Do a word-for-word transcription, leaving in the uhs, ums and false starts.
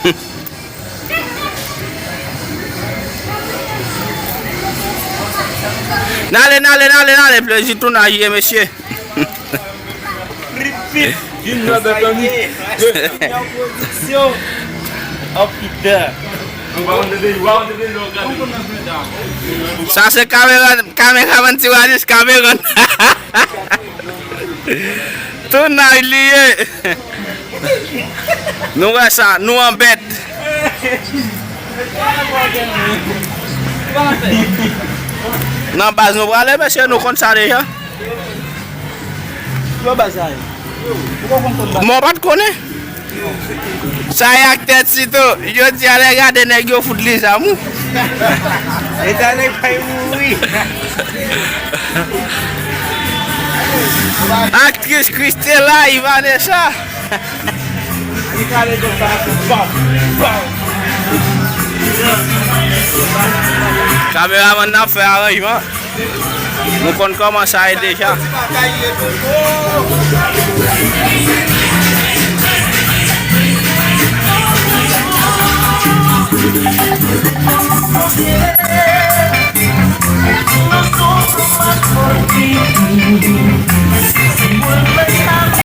N ale, n ale, n ale, n ale, plezi tounaj ye, mesye. Rip, rip. Vin nan bètoni. Pwodiksyon. Oh, pita. Sa se kameran, kameramann Ti Walis, kamerann. Tounaj li ye. Nou wè sa, nou anbèt. Nan baz nou prale, mesye, nou konn sa deja. Yo baz sa ye. Ou pa konn kote baz. Mwen pa t konnen. Sa e aktè Tito. Jodi a lè gade nèg yo fout li zam ou. E ta nèg pa mouri. Aktris Christella Ivanessa. Kameramann nan ap fè aranjman. Nou konn kòman sa ye deja.